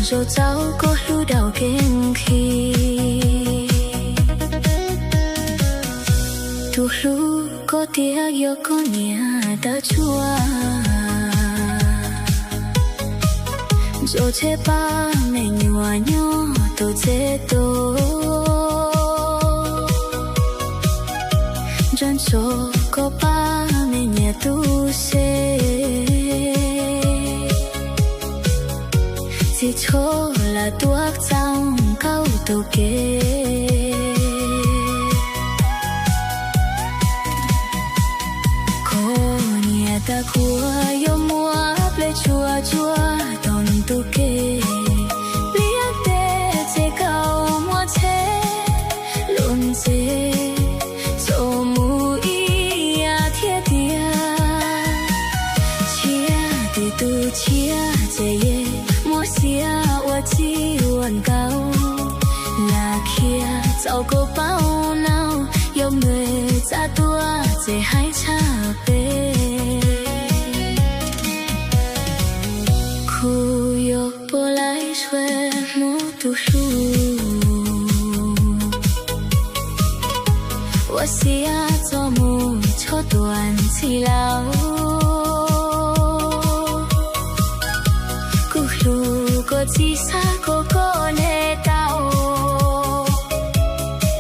Tso txaub koj hlub daus kev nqhis. Tus hlub koj tiag yog koj niam tab tsuaj. Ntso tseg pab me nyuam nyob tau txhij tau. Ntso ntso koj pab me nyiam tu se. Txiv tsho lam tuaj txaus nkauj tus kev. Koj niam tab kuas yuav muab plej tshua tsuag tom tus kev. Pliag teb txij kaum muaj tsheb luj ntxeg txoj mus ib yam thiab tiag. Tshiab tim tus tshiab txej yej muab xiab ua txij ua nkauj. Lam khiav txaus koj paub no, yuav me txav tuaj txej haib tshaj peb. Kuv yuav puas laij sua hnub tus hlub uas xiab txoj mus tsho tuaj ntxhi lauj. Kuv hlub koj txiv xav kom koj ntev tau.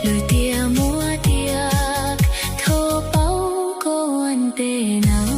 Lwm tiam muab tiag, thov paub koj ntev nawb.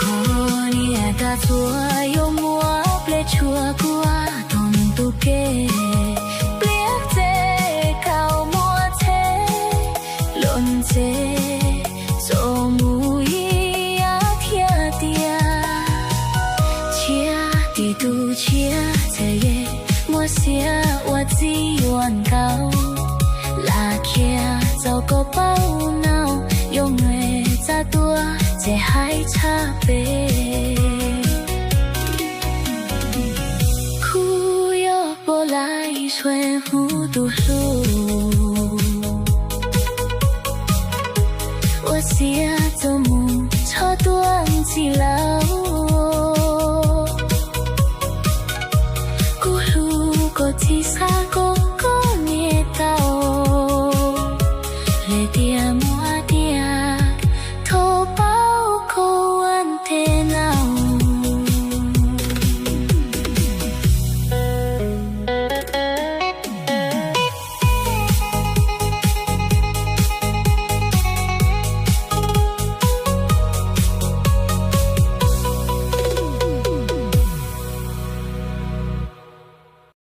Koj niam tab txuas yuav muab plej tshua kuaj tom tus kev. Pliag txij kaum muaj tsheb luj ntxeg txoj mus ib yam thiab tiag. Tshiab tim tus tshiab txej yej muab xiab ua txij ua nkauj. Lam khiav txaus koj paub no, yuav me txav tuaj txej haib tshaj peb. Kuv yuav puas laij sua hnub tus hlub uas xiab txoj mus tsho tuaj